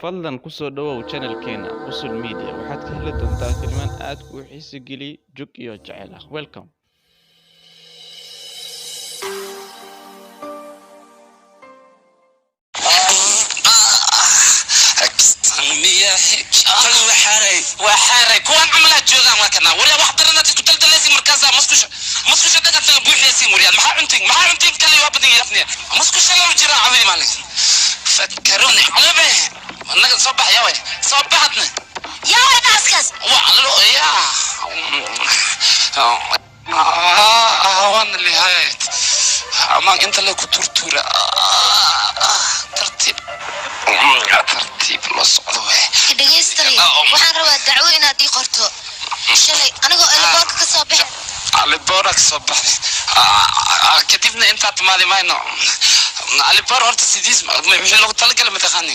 Fadlan ku soo dhawow channelkeena Qusul Media. Waxaad ka heli doontaa filimaan aad kuu xiisi geliya, jug iyo jacayl ah. Welcome. Waa xaaray kuwaan camalaa joogaan. Waa kana waryaa, wax daranaad isku daldalaysin. Markaasaa musqusha, musqusha dhagantana buuxaysin. Waryaa, maxaa cuntin? Maxaa cuntin? Kale waa badan yafniya. Musqusha loo jiraa cawidi maalin fakaroni calabe naga soo bax. Yawe, soo baxadne. Yaa way naaskaas? Waa lo yaa waan lihaayat amaan inta le ku turtura. Tartiib tartiib loo socdo we. Dhegaystaray, waxaan rabaa dacwo inaad ii qorto. Shalay anigoo airportka ka soo baxay. Aliboora ka soo baxday, kadibna intaad timaadi mayno. Aliboor horta sidiis wixii loogu talagalay mataqaani?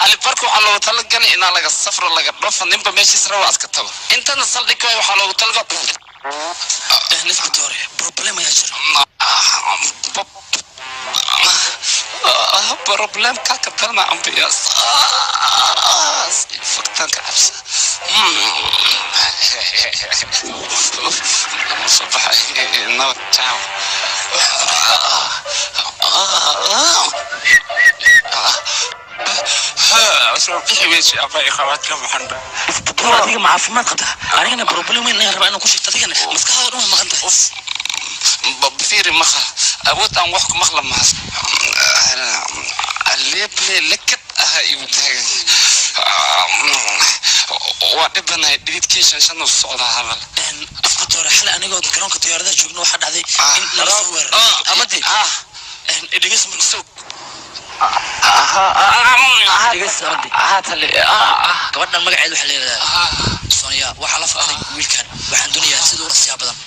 Aliboorka waxaa loogu talagalay inaa laga safro, laga dhofo, ninba meeshiis rabo aska tago. Intana saldhig waay, waxaa loogu talagalay. Inspector, problem ayaa jira. Problem ka ka talna ambiyas fogtaan ka cabsa soo baxay. Nabad, ciao. Soo bixi weysi abay qabaadka maxandha. Bro, adiga ma caafimaad qabtaa? Anigana problem weyn ayaan rabaa inaan ku sheegto. Adigana maskaxdaada dhan way maqan tahay. Fiiri, maqal awood aan wax ku maqla maas leeble lekad aha igu taagan. Waa dhibanahay, dhididkii shan shan u socdaa hadal. Inspector, xalay anigoo garoonka diyaaradaha joogno waxaa dhacday in nala soo weeraray amadi. Dhegeyso marka soo dhegeysta amadi. Gabadhan magaceeda waxaa la yidhahdaa Sonia. Waxaa la faqday wiilkan. Waxaan doonayaa sida ugu dhaqsiyaha badan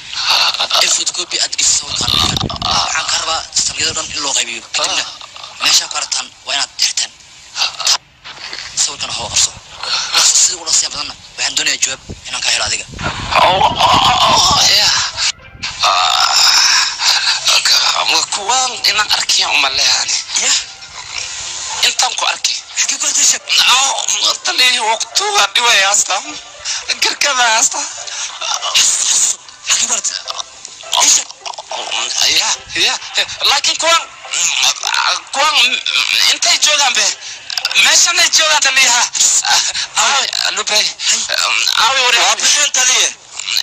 in photocopy aad geliso sawirkan wiilkan. Waxaan kaa rabaa saldhigyada dhan in loo qaybiyo, kadibna meeshaa ku aragtaan waa inaad xirtaan sawirkan. Waxba qabso qabso sida ugu dhaqsiyaha badanna. Waxaan doonayaa jawaab inaan ka helo adiga. Kuwaan inaan arkaya umaleyaani. Ya. Intaan ku arkay. Xagee ku artay? Sheeg. Tali waqtuga dhibay hasta garkada hasta. Xasuuso, xagee ku aragtay? Ii sheeg. Ya ya, laakiin kuwan intay joogaan be, meeshanay joogaan taliyaha. Aawi lube, aawi wari. Waa bixeen, taliye.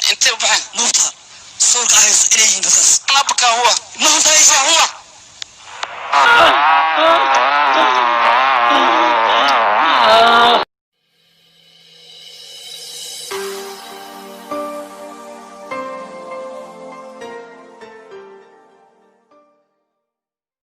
Intay u baxeen? Ma hubtaa sawirka aad hayso inay yihiin dadkaas? Abka huwa. Ma hubtaa? Ii sheeg. Huwa.